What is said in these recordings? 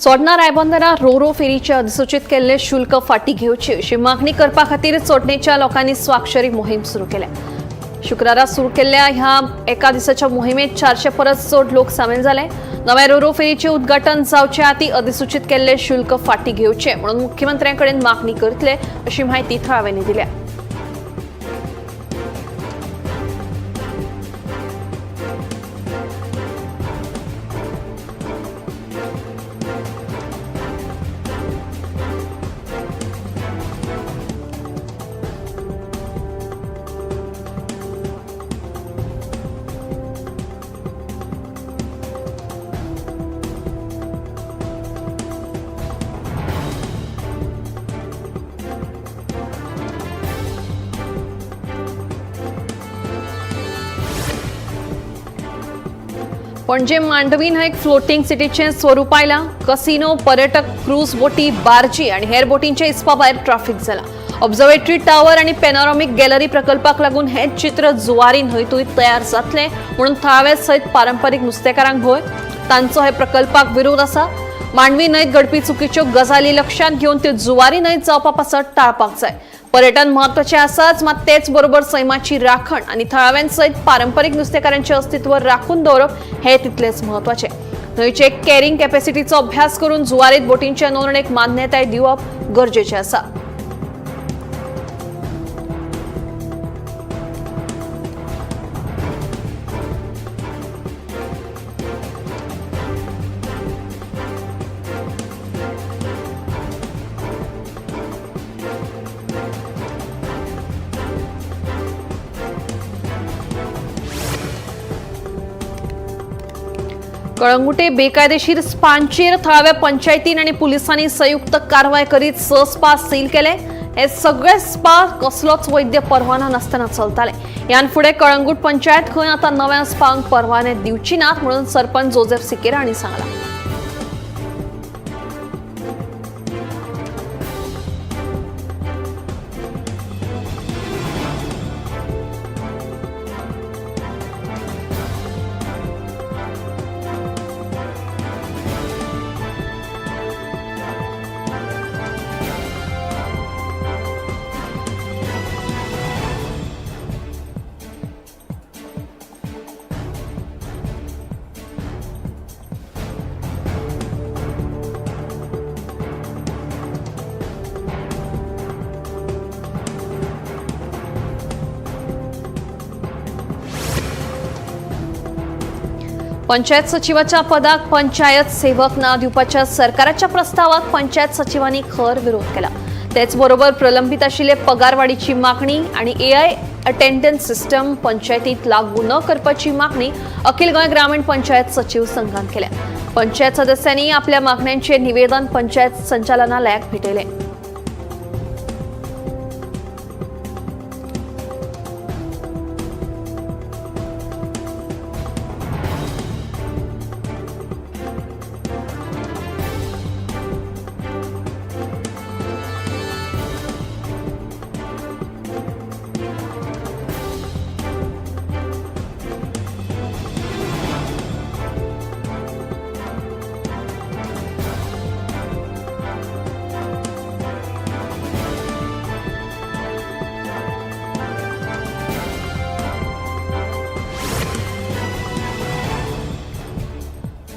चोडणा रायबंदरा रोरो फेरीचे अधिसूचित केल्ले शुल्क फाटी घेवचे अशी मागणी करपा खातीर चोडणेच्या लोकांनी स्वाक्षरी मोहीम सुरू केल्या. शुक्रारा सुरू केल्ल्या ह्या एका दिसाच्या मोहिमेत 400 परस चड लोक सामील जाले. नव्या रोरो फेरीचे उद्घाटन जावचे आदी अधिसूचित केल्ले शुल्क फाटी घेवचे म्हणून मुख्यमंत्र्यांकडेन मागणी करतले अशी माहिती थळाव्यांनी दिल्या. पणजे मांडवी न्हंयक फ्लोटींग सिटीचें स्वरूप आयलां. कसिनो, पर्यटक क्रूज बोटी, बार्जी आनी हेर बोटींचे हिसपा भायर ट्राफिक जाला. ऑब्झर्वेटरी टावर आनी पॅनोरॉमिक गॅलरी प्रकल्पाक लागून हें चित्र जुवारी न्हंयतूय तयार जातलें म्हणून थळावे सयत पारंपरीक नुस्तेकारांक भंय. तांचो हे प्रकल्पाक विरोध आसा. मांडवी न्हंयत घडपी चुकीच्यो गजाली लक्षांत घेवन त्यो जुवारी न्हंयत जावपा पासत टाळपाक जाय. पर्यटन म्हत्वाचें आसाच, मात तेच बरोबर सैमाची राखण आनी थळाव्यांसयत पारंपरीक नुस्तेकारांचें अस्तित्व राखून दवरप हे तितलेंच म्हत्वाचें. न्हंयचे कॅरिंग कॅपॅसिटीचो अभ्यास करून जुवारीत बोटींच्या नोंदणेक मान्यताय दिवप गरजेचें आसा. कळंगुटे बेकायदेशीर स्पांचेर थळाव्या पंचायतीन आनी पुलिसांनी संयुक्त कारवाय करीत 6 स्पा सील केले. हे सगळे स्पा कसलोच वैद्य परवाना नासतना चलताले. ह्यान फुडें कळंगूट पंचायत खंय आतां नव्या स्पांक परवाने दिवची नात म्हणून सरपंच जोसेफ सिकेरा हांणी सांगलां. पंचायत सचिवाच्या पदाक पंचायत सेवक नाव दिवपाच्या सरकाराच्या प्रस्तावाक पंचायत सचिवांनी खर विरोध केला. तेचबरोबर प्रलंबित आशिल्ले पगारवाडीची मागणी आनी एआय अटेंडन्स सिस्टम पंचायतीत लागू न करपाची मागणी अखिल गोंय ग्रामीण पंचायत सचिव संघान केल्या. पंचायत सदस्यांनी आपल्या मागण्यांचे निवेदन पंचायत संचालनालयाक भेटयलें.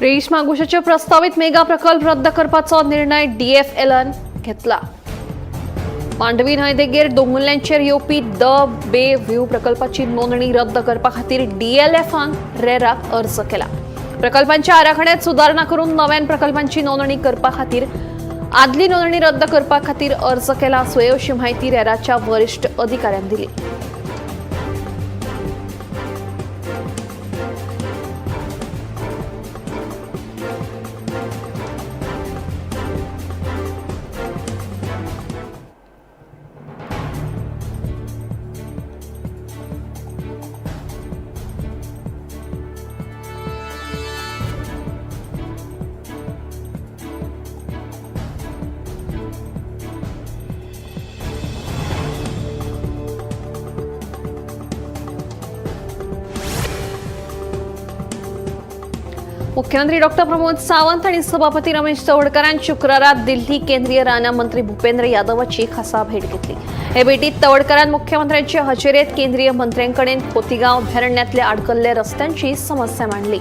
रेईश मागुशाचे प्रस्तावित मेगा प्रकल्प रद्द करपाचो निर्णय डीएफएलान घेतला. मांडवी न्हंयदेगेर दोंगुल्ल्यांचेर येवपी the bay view प्रकल्पाची नोंदणी रद्द करपा खातीर डीएलएफान रेराक अर्ज केला. प्रकल्पांच्या आराखड्यात सुदारणा करून नव्यान प्रकल्पांची नोंदणी करपा खातीर आदली नोंदणी रद्द करपा खातीर अर्ज केला आसुये अशी माहिती रेराच्या वरिश्ठ अधिकाऱ्यान दिली. मुख्यमंत्री डॉक्टर प्रमोद सावंत आनी सभापती रमेश तवडकरान शुक्रारा दिल्ली केंद्रीय रानां मंत्री भूपेंद्र यादवाची खासा भेट घेतली. हे भेटीत तवडकरान मुख्यमंत्र्यांच्या हजेरेत केंद्रीय मंत्र्यांकडेन खोतीगांव अभयारण्यातल्या आडकल्ल्या रस्त्यांची समस्या मांडली.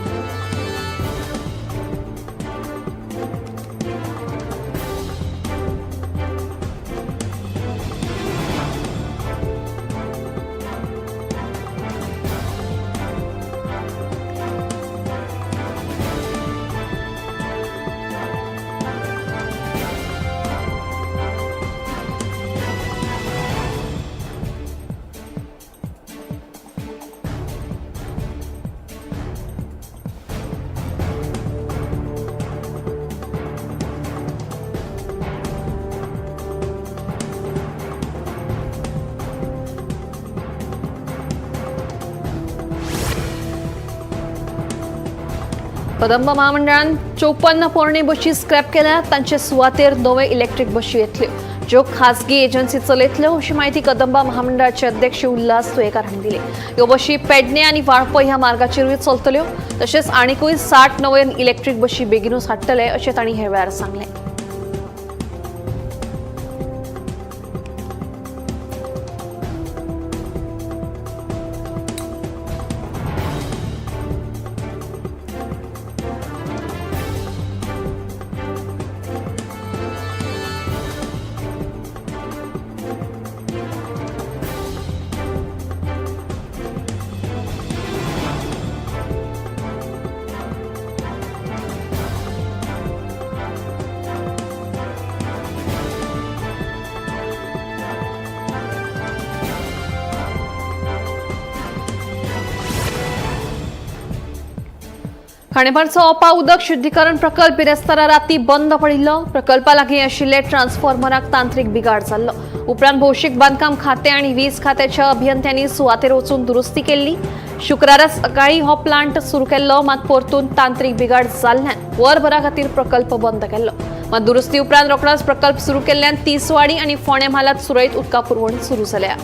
कदंब महामंडळान 54 पोरणे बशी स्क्रॅप केल्या. तांचे सुवातेर नवे इलेक्ट्रीक बशी येतल्यो ज्यो खासगी एजन्सी चलयतल्यो अशी माहिती कदंबा महामंडळाचे अध्यक्ष उल्हास तुयेकार हांणी दिली. ह्यो बशी पेडणे आनी वाळपय ह्या मार्गाचेरूय चलतल्यो. तशेंच आनीकूय 60 नवे इलेक्ट्रीक बशी बेगीनूच हाडटले अशें तांणी हे वेळार सांगलें. खांडेपारचो ओपा उदक शुद्धीकरण प्रकल्प बिरेस्तारा राती बंद पडिल्लो. प्रकल्पा लागीं आशिल्ले ट्रान्सफॉर्मराक तांत्रिक बिगाड जाल्लो. उपरांत भौशीक बांदकाम खातें आनी वीज खात्याच्या अभियंत्यांनी सुवातेर वचून दुरुस्ती केल्ली. शुक्रारा सकाळी हो प्लांट सुरू केल्लो, मात परतून तांत्रिक बिगाड जाल्ल्यान वरभरा खातीर प्रकल्प बंद केल्लो. मात दुरुस्ती उपरांत रोखडोच प्रकल्प सुरू केल्ल्यान तिसवाडी आनी फोंडें म्हालांत सुरळीत उदका पुरवण सुरू जाल्या.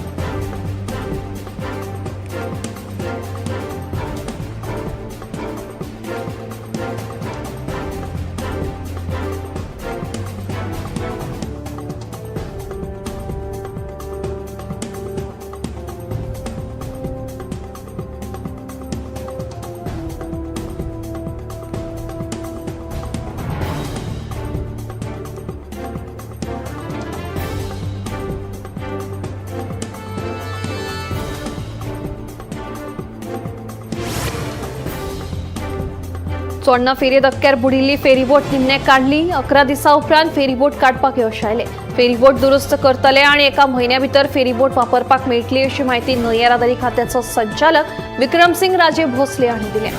चोडणा फेरी धक्क्यार बुडिल्ली फेरीबोट निमणे काडली. 11 दिसां उपरांत फेरीबोट काडपाक यश आयलें. फेरीबोट दुरुस्त करतले आनी एका म्हयन्या भितर फेरीबोट वापरपाक मेळटली अशी म्हायती न्हंय येरादारी खात्याचो संचालक विक्रमसिंग राजे भोसले हांणी दिल्या.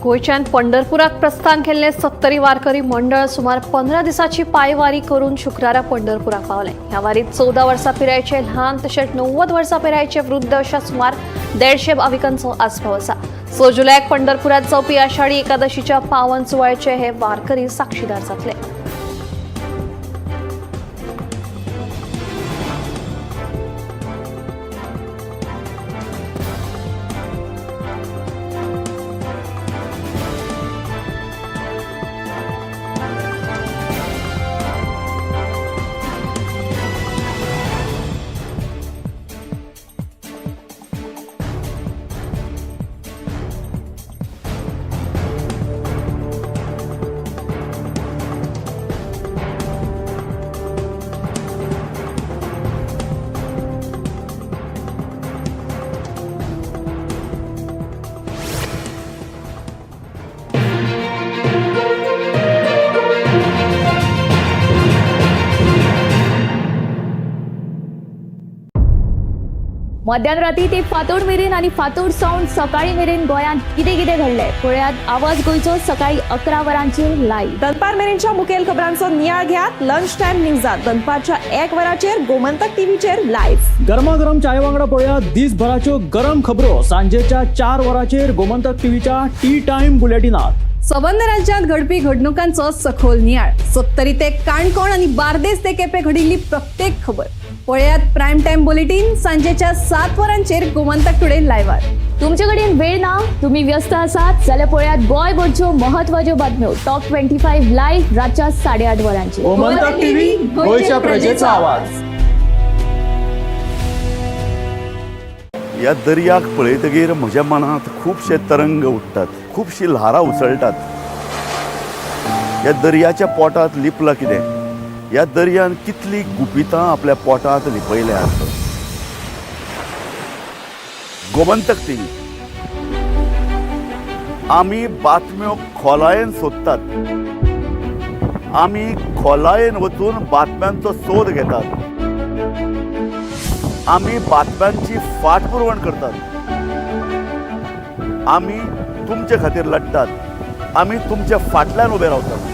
गोंयच्यान पंढरपुराक प्रस्थान केल्ले 70 वारकरी मंडळ सुमार 15 दिसांची पायवारी करून शुक्रारा पंढरपुराक पावले. ह्या वारीत 14 वर्सां पिरायेचे ल्हान तशेंच 90 वर्सां पिरायेचे वृद्ध अशा सुमार 150 भाविकांचो आस्पाव आसा. 6 जुलयाक पंढरपुरात जावपी आषाढी एकादशीच्या पावन सुवाळ्याचे हे वारकरी साक्षीदार जातले. मध्यान राती ते फांतोड मेरेन आनी फांतोड सावन सकाळी मेरेन गोंयांत कितें कितें घडलें पळयात आवाज गोंयचो सकाळी 11 वरांचेर लायव्ह. दनपार मेरेनच्या मुखेल खबरांचो नियाळ घेयात लंच टायम न्यूजात दनपारच्या 1 वराचेर गोमंतक टीव्हीचेर लायव्ह. गरमागरम चाये वांगडा पळयात दिसभराच्यो गरम खबरो सांजेच्या 4 वरांचेर गोमंतक टीव्हीच्या टी टायम बुलेटिनात. सबंद राज्यात घडपी घडणुकांचो सखोल नियाळ, सत्तरी ते काणकोण आणि बार्देस ते केपे घडिल्ली प्रत्येक खबर पळयात प्रायम टायम बुलेटीन सांजेच्या 7 वरांचेर गोमंतक टुडे लायव्हार. तुमचे कडेन वेळ ना, तुम्ही व्यस्त आसात जाल्यार पळयात गोंयभरच्यो महत्वाच्यो बातम्यो टॉप 25 लायव्ह रातच्या 8:30 वरांचेर. गोमंतक टीव्ही, गोंयच्या प्रजेचा आवाज. ह्या दर्याक पळयतगीर म्हज्या मनांत खुबशे तरंग उठ्ठात, खुबशीं ल्हारां उसळटात. ह्या दर्याच्या पोटांत लिपलां कितें? ह्या दर्यान कितलीं गुपितां आपल्या पोटांत लिपयल्यात? गोमंतक टीव्ही, आमी बातम्यो खोलायेन सोदतात, आमी खोलायेन वचून बातम्यांचो सोद घेतात, आमी बातम्यांची फाटपुरवण करतात, आमी तुमचे खातीर लढटात, आमी तुमच्या फाटल्यान उबे रावतात.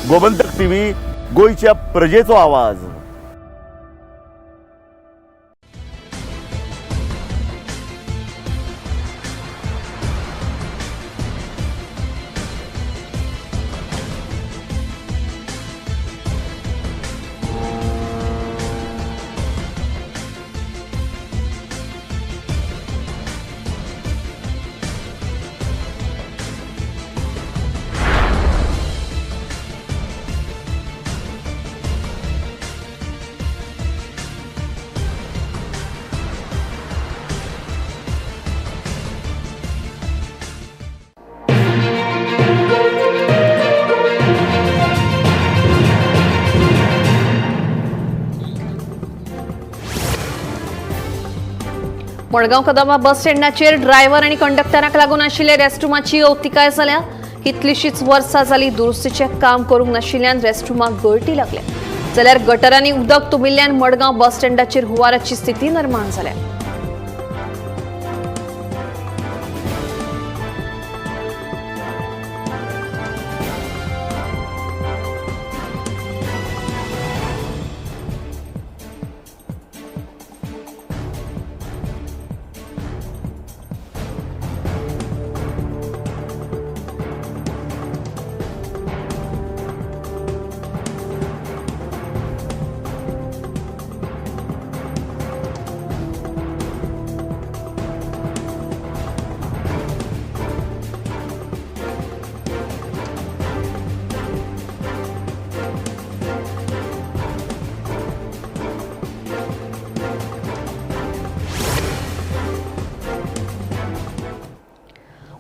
गोमंतक टीव्ही, गोंयच्या प्रजेचो आवाज. मडगांव कदंबा बस स्टँडाचेर ड्रायव्हर आनी कंडक्टराक लागून आशिल्ल्या रेस्टरुमाची अवतिकाय जाल्या. कितलीशीच वर्सां जाली दुरुस्तीचें काम करूंक नाशिल्ल्यान रेस्टरुमाक गळटी लागल्या, जाल्यार गटरांनी उदक तुंबिल्ल्यान मडगांव बस स्टँडाचेर हुंवाराची स्थिती निर्माण जाल्या.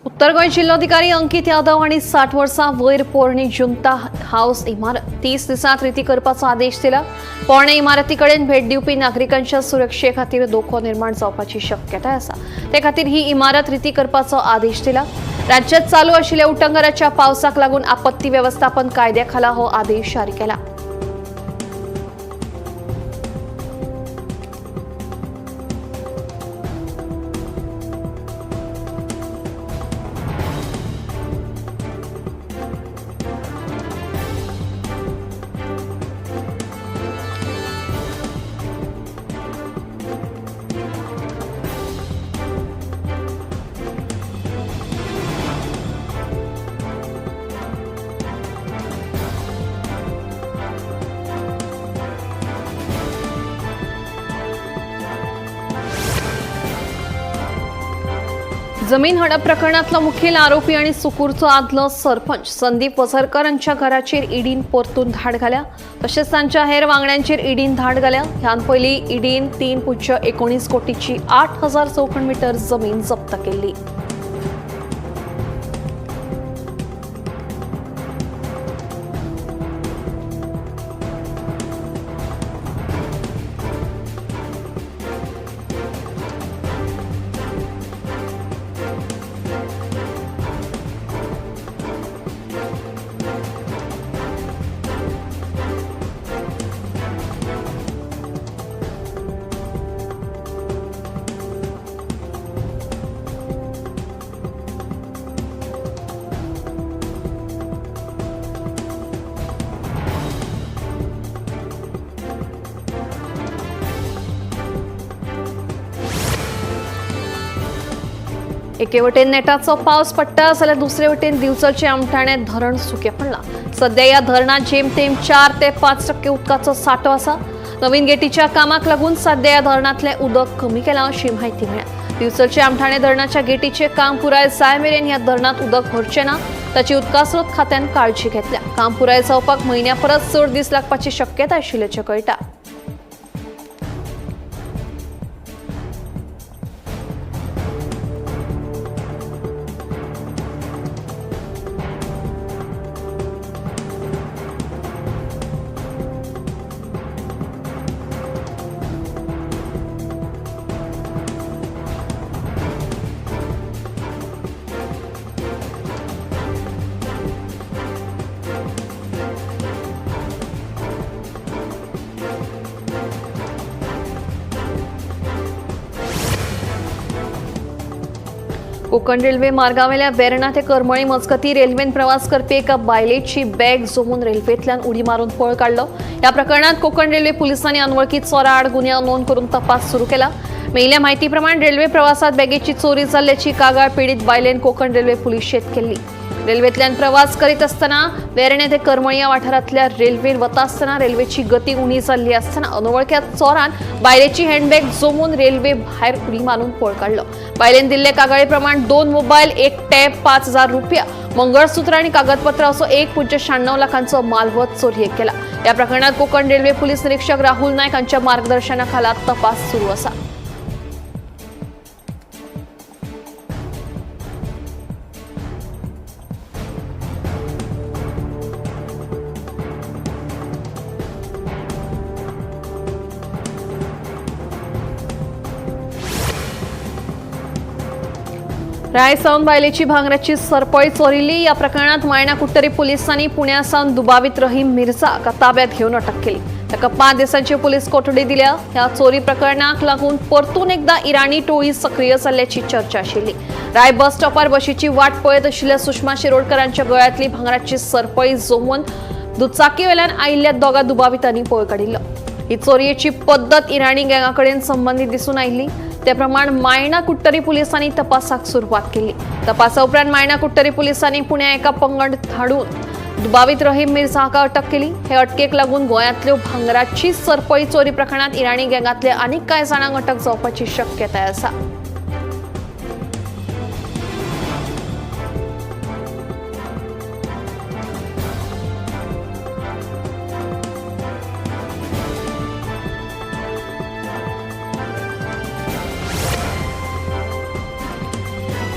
उत्तर गोंय जिल्लोधिकारी अंकित यादव हांणी 60 वर्सां वयर पोरणी जुंता हाऊस इमारत 30 दिसांत रिती करपाचो आदेश दिला. पोरणे इमारती कडेन भेट दिवपी नागरिकांच्या सुरक्षे खातीर धोको निर्माण जावपाची शक्यताय आसा, ते खातीर ही इमारत रिती करपाचो आदेश दिला. राज्यात चालू आशिल्ल्या उटंगाराच्या पावसाक लागून आपत्ती वेवस्थापन कायद्या खाला हो आदेश जारी केला. जमीन हडप प्रकरणातलो मुखेल आरोपी आणि सुकूरचो आदलो सरपंच संदीप वझरकर हांच्या घराचेर ईडीन परतून धाड घाल्या. तशेंच तांच्या हेर वांगड्यांचेर ईडीन धाड घाल्या. ह्यान पयलीं ईडीन 3.19 कोटीची 8,000 चौखण मीटर जमीन जप्त केल्ली. एके वटेन नेटाचो पावस पडटा जाल्यार दुसरे वटेन दिवचलचे आमठाणे धरण सुकें पडलां. सध्या ह्या धरणांत जेमतेम 4 ते 5% उदकाचो सांठो आसा. नवीन गेटीच्या कामाक लागून सध्या ह्या धरणांतलें उदक कमी केलां अशी म्हायती मेळ्ळ्या. दिवचलचे आमठाणे धरणाच्या गेटीचें काम पुराय जाय मेरेन ह्या धरणांत उदक भरचें ना ताची उदकास्रोत खात्यान काळजी घेतल्या. काम पुराय जावपाक म्हयन्या परस चड दीस लागपाची शक्यता आशिल्ल्याचें कळटा. कोकण रेल्वे मार्गावेल्या वेर्णा ते करमळी मजगती रेल्वेन प्रवास करपी एका बायलेची बॅग जोमून रेल्वेंतल्यान उडी मारून पळ काडलो. ह्या प्रकरणात कोकण रेल्वे पोलिसांनी अनवळखी चोरा आड गुन्यांव नोंद करून तपास सुरू केला. मेळिल्ल्या म्हायती प्रमाण रेल्वे प्रवासात बॅगेची चोरी जाल्ल्याची कागाळ पीडित बायलेन कोकण रेल्वे पुलिशेंत केल्ली. रेल्वेंतल्यान प्रवास करीत असताना वेर्णे ते करमळी या वाठारांतल्या रेल्वेर वता आसतना रेल्वेची गती उणी जाल्ली आसतना अनवळख्या चोरान बायलेची हँडबॅग जोमून रेल्वे भायर उडी मारून पळ काडलो. बायलेन दिल्ले कागाळी प्रमाण 2 मोबायल, 1 टॅब, 5,000 रुपया, मंगळसूत्र आणि कागदपत्र असो 1.96 लाखांचो मालवत चोरयेक केला. या प्रकरणात कोकण रेल्वे पोलीस निरीक्षक राहुल नाईक यांच्या मार्गदर्शनाखाला तपास सुरू असा. रायसावन बायलेची भांगराची सरपळी चोरिल्ली. या प्रकरणात मायणा कुडटरी पोलिसांनी पुण्यासावन दुबावीत रहीम मिर्झा हाका ताब्यात घेवन अटक केली. ताका 5 दिसांची पोलीस कोठडी दिल्या. ह्या चोरी प्रकरणाक लागून परतून एकदा इराणी टोळी सक्रिय जाल्ल्याची चर्चा आशिल्ली. राय बस स्टॉपार बशीची वाट पळयत आशिल्ल्या सुषमा शिरोडकरांच्या गळ्यांतली भांगराची सरपळी जोमून दुचाकीवेल्यान आयिल्ल्या 2 दुबावितांनी पळ काडिल्लो. ही चोरयेची पद्दत इराणी गँगा कडेन संबंदीत दिसून आयिल्ली. ते प्रमाण मायणा कुडटरी पोलिसांनी तपासाक सुरवात केली. तपासा उपरांत मायणा कुडटरी पोलिसांनी पुण्या एका पंगड धाडून दुबावीत रहीम मिर्झा हाका अटक केली. हे अटकेक लागून गोंयांतल्यो भांगराची सरपळी चोरी प्रकरणात इराणी गँगातले आनीक कांय जाणांक अटक जावपाची शक्यताय आसा.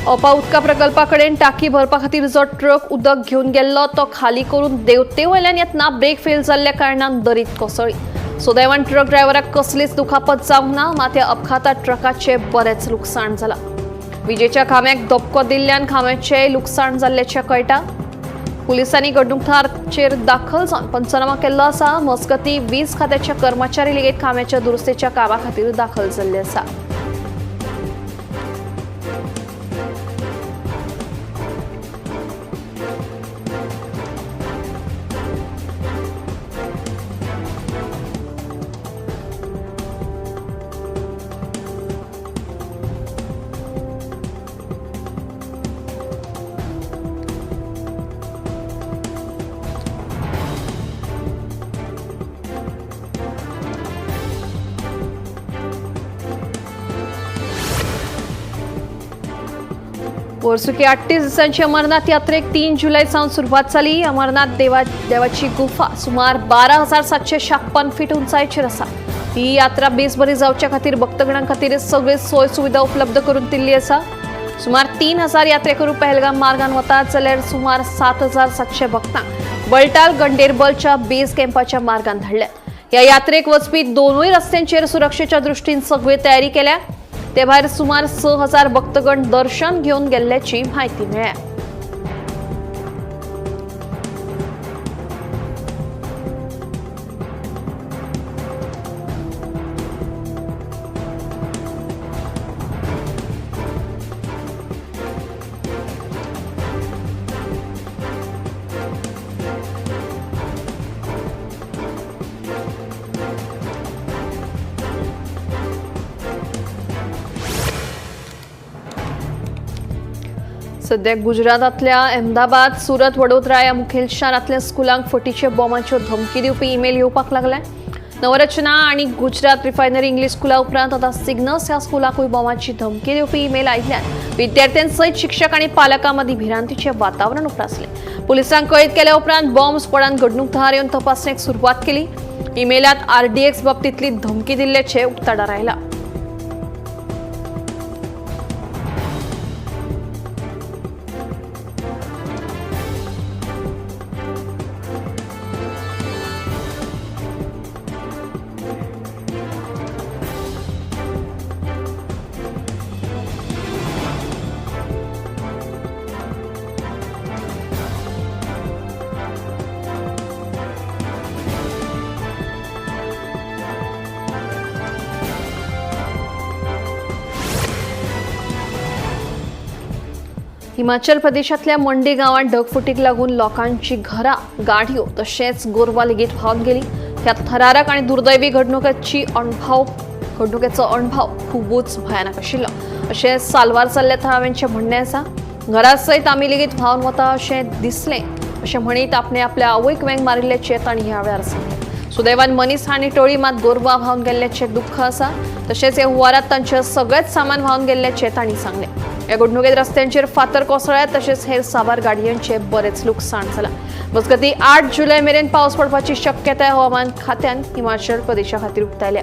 ओपा उदका प्रकल्पाकडेन टाकी भरपा खातीर जो ट्रक उदक घेवन गेल्लो तो खाली करून देंवते वयल्यान येतना ब्रेक फेल जाल्ल्या कारणान दरीत कोसळ्ळी. सुदैवान ट्रक ड्रायव्हराक कसलीच दुखापत जावंक ना, मात ह्या अपघातात ट्रकाचें बरेंच लुकसाण जालां. विजेच्या खांब्याक धपको दिल्ल्यान खांब्याचें लुकसाण जाल्ल्याचें कळटा. पुलिसांनी घडणूक थळाचेर दाखल जावन पंचनामा केल्लो आसा. मजगतीं वीज खात्याचे कर्मचारी लेगीत खांब्याच्या दुरुस्तेच्या कामा खातीर दाखल जाल्ले आसा. वर्सुकी 38 दिसांची अमरनाथ यात्रेक 3 जुलै सावन सुरवात जाली. अमरनाथ देवाची गुफा सुमार 12,756 फीट उंचायेचेर आसा. ही यात्रा बेस बरी जावच्या खातीर भक्तगणां खातीर सगळे सोय सुविधा उपलब्ध करून दिल्ली आसा. सुमार 3,000 यात्रेकरू पहलगाम मार्गान वतात जाल्यार सुमार 7,700 भक्तांक बलटाल गंडेरबलच्या बेस कॅम्पाच्या मार्गान धाडल्यात. ह्या यात्रेक वचपी दोनूय रस्त्यांचेर सुरक्षेच्या दृष्टीन सगळी तयारी केल्या. ते भायर सुमार 6,000 भक्तगण दर्शन घेवन गेल्ल्याची म्हायती मेळ्ळ्या. सध्या गुजरातांतल्या अहमदाबाद, सुरत, वडोदरा ह्या मुखेल शारांतल्या स्कुलांक फटीचे बॉम्बाच्यो धमकी दिवपी ईमेल येवपाक लागले. नवरचना आनी गुजरात रिफायनरी इंग्लीश स्कुला उपरांत आतां सिग्नस ह्या स्कुलाकूय बॉम्बाची धमकी दिवपी ईमेल आयिल्ल्यान विद्यार्थ्यां सयत शिक्षक आनी पालकां मदीं भिरांतीचें वातावरण उप्रासलें. पुलिसांक कळीत केल्या उपरांत बॉम्ब स्क्वॉडान घडणूक थळार येवन तपासणेक सुरवात केली. ईमेलात आरडीएक्स बाबतींतली धमकी दिल्ल्याचें उक्ताडार आयलां. हिमाचल प्रदेशांतल्या मंडी गांवांत ढगफुटीक लागून लोकांची घरां, गाडयो तशेंच गोरवां लेगीत व्हांवन गेली. ह्या थरारक आनी दुर्दैवी घडणुकेचो अणभव खुबूच भयानक आशिल्लो अशें साल्वार जाल्ल्या थळाव्यांचें म्हणणें आसा. घरा सयत आमी लेगीत व्हांवन वता अशें दिसलें अशें म्हणीत आपणें आपल्या आवयक वेंग मारिल्ल्याचें तांणी ह्या वेळार सांगलें. सुदैवान मनीस आनी टोळी मात गोरवां व्हांवन गेल्ल्याचें दुख्ख आसा. तशेंच ह्या हुंवारांत तांचें सगळेंच सामान व्हांवन गेल्ल्याचें तांणी सांगलें. ह्या घडणुकेंत रस्त्यांचेर फातर कोसळ्ळ्यात तशेंच हेर साबार गाडयांचें बरेंच लुकसाण जालां. मजगतीं 8 जुलय मेरेन पावस पडपाची शक्यताय हवामान खात्यान हिमाचल प्रदेशा खातीर उक्तायल्या.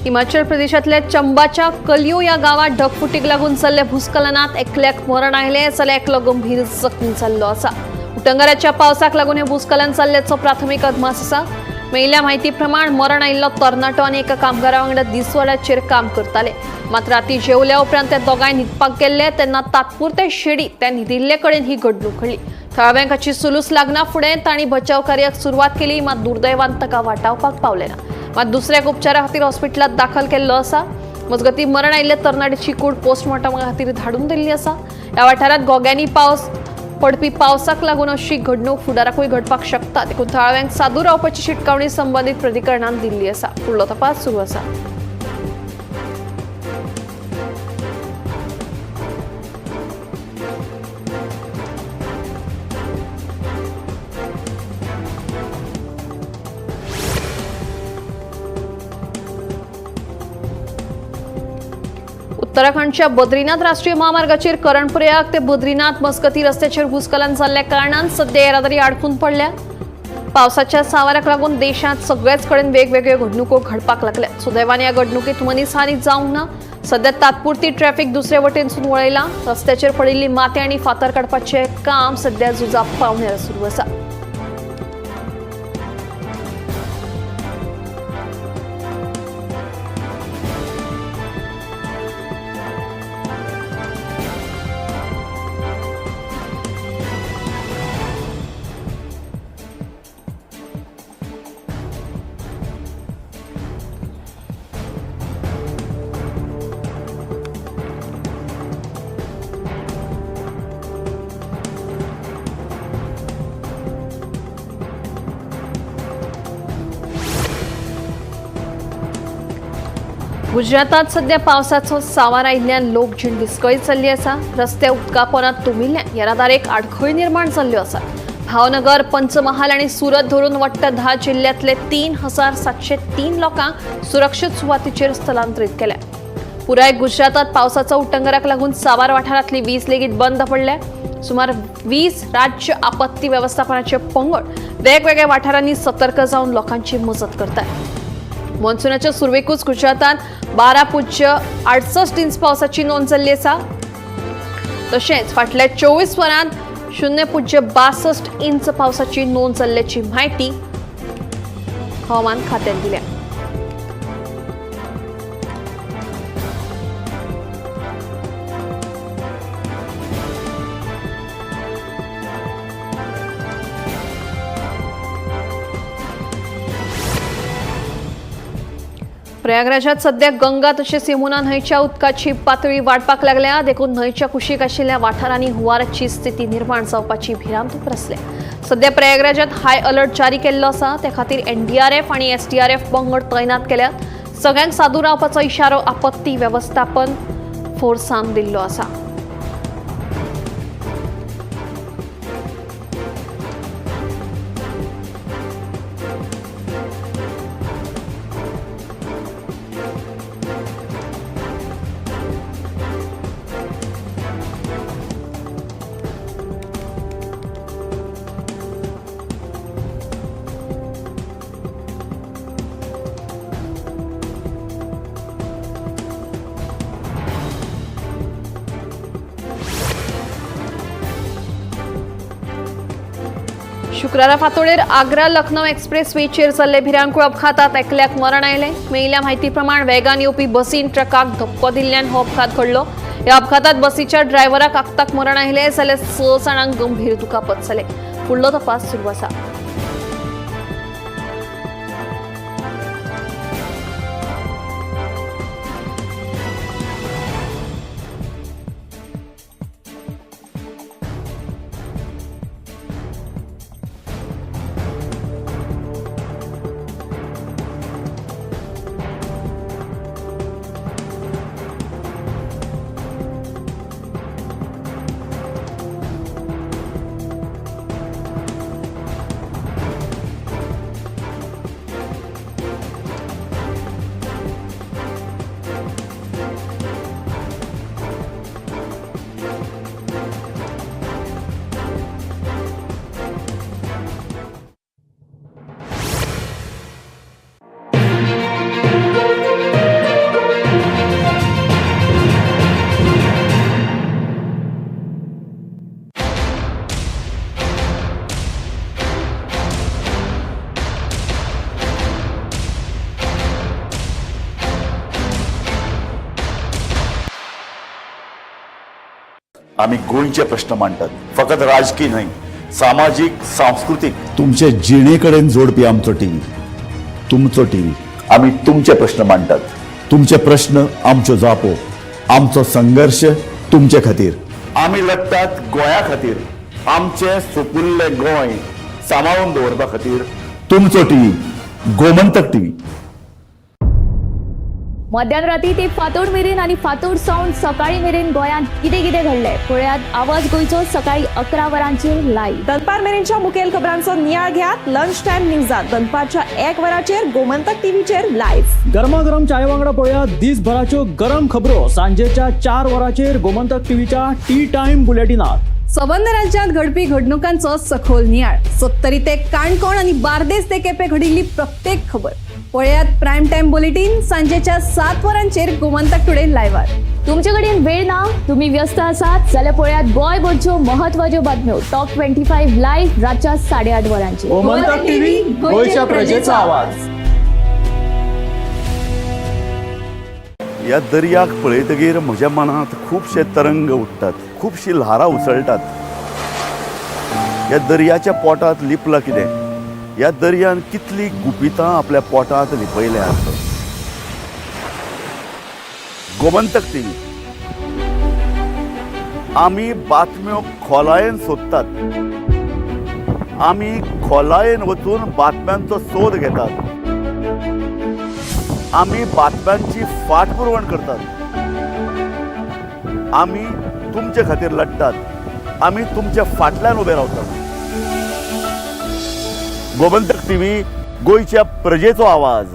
हिमाचल प्रदेशांतल्या चंबाच्या कलियो ह्या गांवात ढगफुटीक लागून जाल्ल्या भूस्खलनात एकल्याक मरण आयलें जाल्यार एकलो गंभीर जखमी जाल्लो आसा. उटंगाराच्या पावसाक लागून हें भूस्खलन जाल्ल्याचो प्राथमीक अदमास आसा. मेळिल्ल्या म्हायती प्रमाण मरण आयिल्लो तरणाटो आनी एका कामगारा वांगडा दिसवाड्याचेर काम करताले. मात राती जेवल्या उपरांत ते दोगांय न्हिदपाक गेल्ले तेन्ना तात्पुरते शेडी त्या न्हिदिल्ले कडेन ही घडणूक घडली. थळाव्यांक हाची सुलूस लागना फुडें तांणी बचाव कार्याक सुरवात केली, मात दुर्दैवान ताका वाटावपाक पावले ना. मात दुसऱ्याक उपचारा खातीर हॉस्पिटलांत दाखल केल्लो आसा. मजगतीं मरण आयिल्ल्या तरणाट्याची कूड पोस्टमॉर्टमा खातीर धाडून दिल्ली आसा. ह्या वाठारांत घोग्यांनी पावस पडपी पावसाक लागून अशी घडणूक फुडाराकूय घडपाक शकता. देखून थळाव्यांक सादूर रावपाची शिटकावणी संबंदीत प्राधिकरणान दिल्ली आसा. फुडलो तपास सुरू आसा. उत्तराखंडच्या बद्रीनाथ राष्ट्रीय महामार्गाचेर करणप्रयाग ते बद्रीनाथ मजगती रस्त्याचेर भूस्खलन जाल्ल्या कारणान सध्या येरादारी आडखून पडल्या. पावसाच्या सांवाराक लागून देशांत सगळेच कडेन वेगवेगळ्यो घडणुको घडपाक लागल्या. सुदैवान ह्या घडणुकेत मनीस हानी जावंक ना. सध्या तात्पुरती ट्रॅफिक दुसरे वटेनसून वळयला. रस्त्याचेर पडिल्ली माती आनी फातर काडपाचें काम सध्या झुजा पावण्यार सुरू आसा. गुजरातात सध्या पावसाचो सांवार आयिल्ल्यान लोकजीण विस्कळीत जाल्ली आसा. रस्ते उदका पोरांत तुंबिल्ल्यान येरादारेक आडखळी निर्माण जाल्ल्यो आसात. भावनगर, पंचमहाल आनी सुरत धरून वट्ट 10 जिल्ल्यांतले 3703 लोकांक सुरक्षीत सुवातीचेर स्थलांतरीत केल्या. पुराय गुजरातात पावसाचो उटंगाराक लागून साबार वाठारांतली वीज लेगीत बंद पडल्या. सुमार 20 राज्य आपत्ती वेवस्थापनाचे पंगड वेगवेगळ्या वाठारांनी सतर्क जावन लोकांची मजत करतात. मॉन्सूनाच्या सुरवेकूच गुजरातांत 12.68 इंच पावसाची नोंद जाल्ली आसा. तशेंच फाटल्या 24 वरांत 0.62 इंच पावसाची नोंद जाल्ल्याची म्हायती हवामान खात्यान दिल्या. प्रयागराजात सध्या गंगा तशेंच यमुना न्हंयच्या उदकाची पातळी वाडपाक लागल्या. देखून न्हंयच्या कुशीक आशिल्ल्या वाठारांनी हुंवाराची स्थिती निर्माण जावपाची भिरांत उप्रासल्या. सध्या प्रयागराजात हाय अलर्ट जारी केल्लो आसा. ते खातीर एनडीआरएफ आनी एसडीआरएफ पंगड तैनात केल्यात. सगळ्यांक सादूर रावपाचो इशारो आपत्ती वेवस्थापन फोर्सान दिल्लो आसा. शुक्रारा फांतोडेर आग्रा लखनौ एक्सप्रेसवेचेर जाल्ले भिरांकूळ अपघातात एकल्याक मरण आयलें. मेळिल्ल्या म्हायती प्रमाण वेगान येवपी बसीन ट्रकाक धपको दिल्ल्यान हो अपघात घडलो. ह्या अपघातात बसीच्या ड्रायव्हराक आक्ताक मरण आयलें जाल्यार 6 जाणांक गंभीर दुखापत जाले. फुडलो तपास सुरू आसा. आमी गोंयचे प्रश्न मांडटात, फकत राजकीय न्हय, सामाजीक, सांस्कृतीक, तुमचे जिणे कडेन जोडपी आमचो टीव्ही, तुमचो टीव्ही. आमी तुमचे प्रश्न मांडटात, तुमचे प्रश्न आमच्यो जापो, आमचो संघर्श तुमचे खातीर. आमी लढटात गोंया खातीर, आमचें सुपुल्लें गोंय सांबाळून दवरपा खातीर. तुमचो टीव्ही, गोमंतक टीव्ही. मध्यान राती ते फांतोड मेरेन आनी फांतोड सावन सकाळी मेरेन गोंयांत कितें कितें घडलें पळयात आवाज गोंयचो सकाळी 11 वरांचेर लायव्ह. दनपार मेरेनच्या मुखेल खबरांचो नियाळ घेयात लंच टायम न्यूजात दनपारच्या 1 वराचेर गोमंतक टीव्हीचेर लायव्ह. गरमागरम चाये वांगडा पळयात दिसभराच्यो गरम खबरो सांजेच्या 4 वरांचेर गोमंतक टीव्हीच्या टी टायम बुलेटिनात. सबंद राज्यात घडपी घडणुकांचो सखोल नियाळ, सत्तरी ते काणकोण आणि बार्देस ते केपे घडिल्ली प्रत्येक खबर पळयात प्रायम टाइम बुलेटीन सांजेच्या 7 वरांचेर गोमंतक टुडे लायव्हार. तुमचे कडेन वेळ ना, तुम्ही व्यस्त आसात जाल्यार पळयात गोंयभरच्यो महत्वाच्यो बातम्यो टॉप 25 लायव्ह रातच्या 8:30 वरांचेर. गोमंतक टीव्ही, गोंयच्या प्रजेचा आवाज. ह्या दर्याक पळयतगीर म्हज्या मनांत खुबशे तरंग उठ्ठात, खुबशी ल्हारां उसळटात. ह्या दर्याच्या पोटांत लिपलां कितें? ह्या दर्यान कितलीं गुपितां आपल्या पोटांत लिपयल्यांत? गोमंतक टीव्ही, आमी बातम्यो खोलायेन सोदतात, आमी खोलायेन वचून बातम्यांचो सोद घेतात, आमी बातम्यांची फाटपुरवण करतात, आमी तुमचे खातीर लढटात, आमी तुमच्या फाटल्यान उबे रावतात. गोमंतक टीव्ही, गोंयच्या प्रजेचो आवाज.